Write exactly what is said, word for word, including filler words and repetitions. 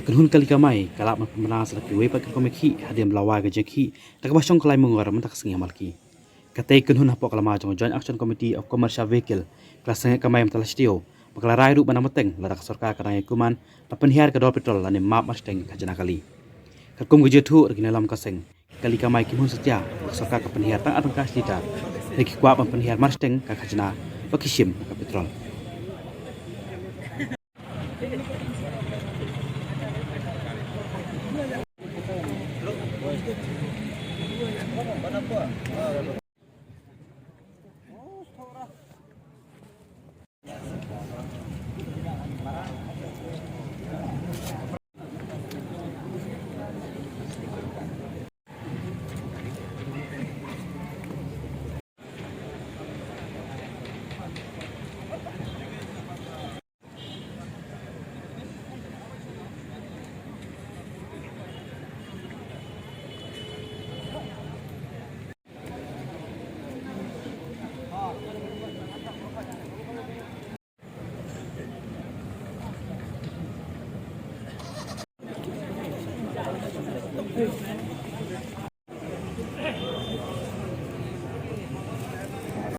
Kynhun kali kamai ka lah ban pynbna sa da kiwei pat ki rukom ïakhih hadien ba la wai ka jingïakhih da kaba shong ka laimungor mynta ka sngi ha Malki. Katei ka kynhun hapoh ka lama jong ka Joint Action Committee of Commercial Vehicle ka la sangeh kamai mynta la shi taïew, ba ka la rai ruh ban nang bteng lada ka sorkar ka dang ïakmen ban pynhiar ka dor petrol lane map marshiteng ka khajna kali. Katkum ka jingïathuh da ki nongïalam ka seng, ki kali kamai ki mut satia ba ka sorkar ka pynhiar tang ar tyngka shi litar, hynrei ki kwah ban pynhiar marshiteng ka khajna ba ki shim na ka petrol.